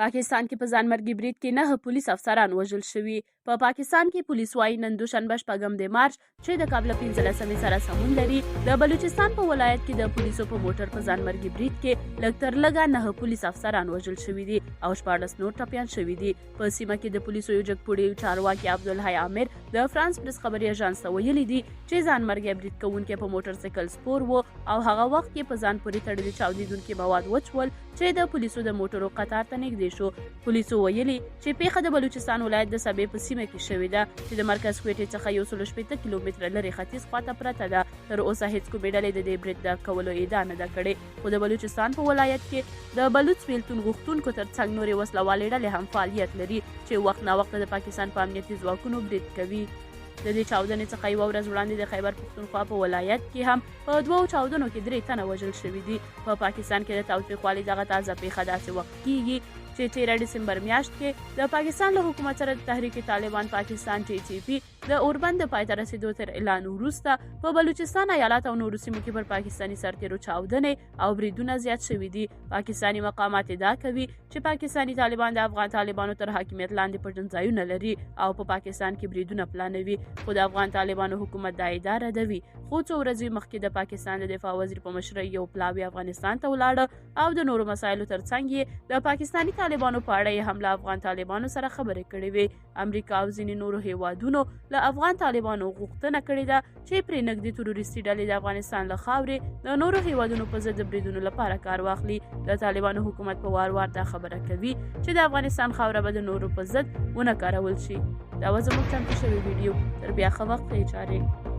پاکستان کې په ځانمرګي برید کې نهه پولیس افسران وژل شوي. په پاکستان کې پولیس وايي نن دوشنبه شپږم د مارچ چې د کب له 15مې سره سمون لري، د بلوچستان په ولایت کې د پولیسو په موټر په ځانمرګي برید کې لږ تر لږه نهه پولیس افسران وژل شوي دي او 16 نور ټپیان شوي دي. په سیمه کې د پولیسو یو جګپوړي چارواکي عبدالحی عامر د فرانس پرس خبري اژانس ته ویلي دي چې ځانمرګی برید کوونکی په موټر سایکل سپور و او هغه وخت یې په ځان پورې تړلي چاودېدونکي مواد وچول چې د پولیسو د موټرو قطار ته نږدې شو. پولیسو ویلي چې پیښه د بلوچستان ولایت د سبې په سیمه کې شوې ده چې د مرکز کویټې څخه 160 کیلومتره لرې ختیځ خواته پرته ده. تر اوسه هیڅ کومې ډلې د دې برید د کولو ادعا نه ده کړې، خو د بلوچستان په ولایت کې د بلوڅ بیلتون غوښتونکو تر څنګ نورې وسله والې ډلې هم فعالیت لري چې وخت ناوخته د پاکستان په امنیتي ځواکونو برید کوي. د دې چاودنې څخه یوه ورځ وړاندې د خیبر پښتونخوا په ولایت کې هم په دوو چاودنو کې درې تنه وژل شوي دي. په پاکستان کې د تاوتریخوالي دغه تازه پیښه داسې وخت کیږي چې تیره ډسمبر میاشت کې د پاکستان له حکومت سره د تحریک طالبان پاکستان ټي ټي پي د اوربند د پای ته رسیدو تر اعلان وروسته په بلوچستان ایالت او نورو سیمو کې پر پاکستاني سرتیرو چاودنې او بریدونه زیات شوي دي. پاکستاني مقامات ادعا کوي چې پاکستاني طالبان د افغان طالبانو تر حاکمیت لاندې پټنځایونه لري او په پاکستان کې بریدونه پلانوي، خو د افغان طالبانو حکومت دا ادعا ردوي. خو څو ورځې مخکې د پاکستان د دفاع وزیر په مشرۍ یو پلاوی افغانستان ته ولاړ او د نورو مسایلو ترڅنګ یې د پاکستاني طالبانو په اړه یې هم له افغان طالبانو سره خبرې کړې وې. امریکا او ځینې نورو هیوادونو له افغان طالبانو غوښتنه کړې ده چې پرې نږدې تروریستي ډلې د افغانستان له خاورې د نورو هیوادونو په ضد بریدونو لپاره کار واخلي. د طالبانو حکومت په وار وار دا خبره کوي چې د افغانستان خاوره به د نورو په ضد ونه کارول شي. دا وه زموږ چمتو شوې ویډیو. تر بیا ښه وخت، ښې چارې.